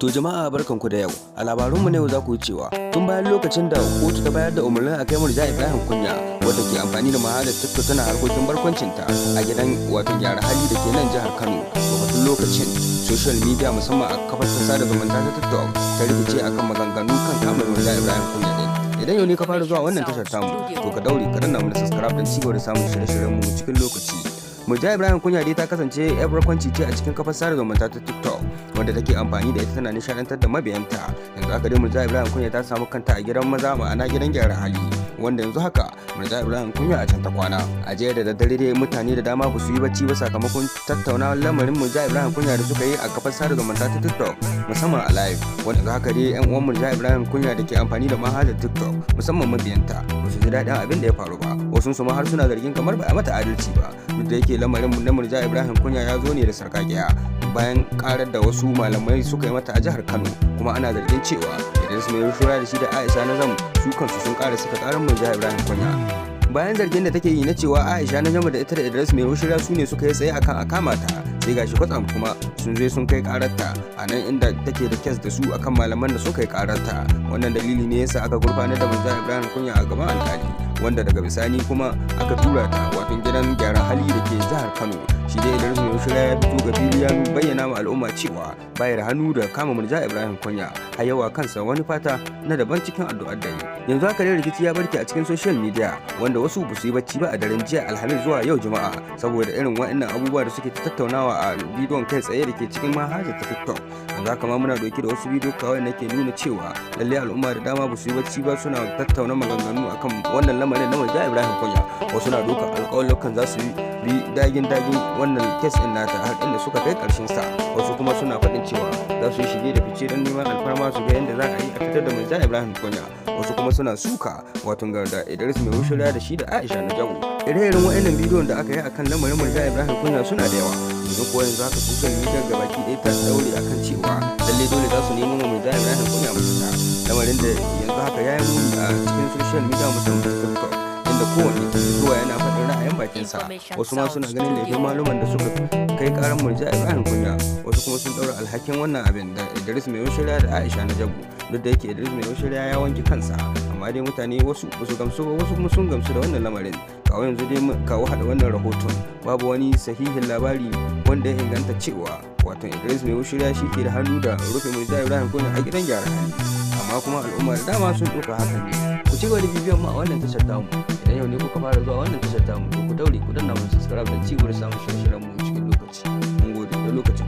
To jama'a, barkanku da yau. A labarunmu na yau za ku yi cewa tun bayan lokacin da kotu ta bayar da umarnin a kai Murja Ibrahim Kunya, wadda ke amfani da manhajar TikTok tana harkokin barkwancinta, a gidan wato gyara hali da ke nan jihar Kano. To tun lokacin social media, musamman a kafar ta sada zumunta ta TikTok, ta rikice akan maganganu kan kama Murja Ibrahim Kunya din. Idan yau ne ka fara zuwa wannan tashar tamu, to ka daure ka danna mana subscribe don cigaba da samun shirye-shiryenmu cikin lokaci. Murja Ibrahim Kunya dai ta kasance yar barkwanci ce a cikin kafar sada zumunta ta TikTok, wanda take amfani da ita tana nishadantar da mabiyanta. Yanzu haka dai Murja Ibrahim Kunya ta samu kanta a gidan maza, ma'ana gidan gyara hali, wanda yanzu haka Murja Ibrahim Kunya a can ta kwana. A jiya da daddare dai mutane da dama ba su yi bacci ba sakamakon tattaunawar lamarin Murja Ibrahim Kunya da suka yi a kafar sada zumunta ta TikTok, musamman a live, wanda yanzu haka dai yan uwan Murja Ibrahim Kunya da ke amfani da manhajar TikTok, musamman mabiyanta, ba su ji daɗin abin da ya faru ba. Wasu su ma har suna zargin kamar ba a mata adalci ba, duk da yake lamarin na Murja Ibrahim Kunya ya zo ne da sarkakiya bayan karar da wasu malamai suka yi mata a jihar Kano. Kuma ana zargin cewa Idris Mai Shura da shi da Aisha Najamu su kansu sun kara saka karar Murja Ibrahim Kunya, bayan zargin da take yi na cewa Aisha Najamu da ita da Idris Mai Shura su ne suka yi tsaye akan a kama ta. Sai gashi kwatsam kuma sun zo sun kai kararta a nan inda take da case da su akan malaman da suka yi kararta. Wannan dalili ne yasa aka gurfanar da Murja Ibrahim Kunya a gaban alkali, wanda daga bisani kuma aka tura ta wato gidan gyaran hali da ke jihar Kano. Shi dai Idris Mai Shura ya fito ga fili ya bayyana ma al'umma cewa bayar hannu da kama Murja Ibrahim Kunya, har yawa kansa wani fata na daban cikin addu'ar da yi. Yanzu haka dai rikici ya barke a cikin social media, wanda wasu ba su yi bacci ba a daren jiya Alhamis zuwa yau Juma'a saboda irin waɗannan abubuwa da suke tattaunawa a bidiyon kai tsaye da ke cikin manhajar ta TikTok. Yanzu haka ma muna dauke da wasu bidiyo kawai na ke nuna cewa lallai al'umma da dama ba su yi bacci ba, suna tattauna maganganu akan wannan lamarin na Murja Ibrahim Kunya. Wasu na ɗaukar alƙawarin za su bi dagin dagin wannan case ɗin nata har inda suka kai ƙarshen sa. Wasu kuma suna faɗin cewa za su yi shige da fice don neman alfarma su ga yadda za a yi a fitar da Murja Ibrahim Kunya. Wasu kuma suna suka wato da Idris Mai Wushira da shi da Aisha Najamu. Ire-iren waɗannan bidiyon da aka yi akan lamarin Murja Ibrahim Kunya suna da yawa. Yanzu kuwa yanzu haka social media gabaki ɗaya ta daure akan cewa lalle dole za su nemo Murja Ibrahim Kunya mafita. Lamarin da yanzu haka ya yi muni a cikin social media, musamman TikTok, inda kowanne zuwa yana faɗin ra'ayin bakinsa. Wasu ma suna ganin laifin maluman da suka kai karan Murja Ibrahim Kunya, wasu kuma sun ɗaura alhakin wannan abin da Idris Mai Wushira da Aisha Najamu. Duk da yake Idris Mai Wushira ya wanke kansa, amma dai mutane wasu ba su gamsu ba, wasu kuma sun gamsu da wannan lamarin. Kawo yanzu dai kawo haɗa wannan rahoton, babu wani sahihin labari wanda ya inganta cewa wato Idris Mai Wushira shi ke da hannu da rufe Murja Ibrahim Kunya a gidan gyara hali, amma kuma al'umma da dama sun ɗauka hakan ne. Ku ci gaba da bibiyan mu a wannan tashar tamu. Idan yau ne kuka fara zuwa wannan tashar tamu, to ku daure ku danna mu subscribe don ci gaba da samun shirye-shiryen mu cikin lokaci. Mun gode da lokacin.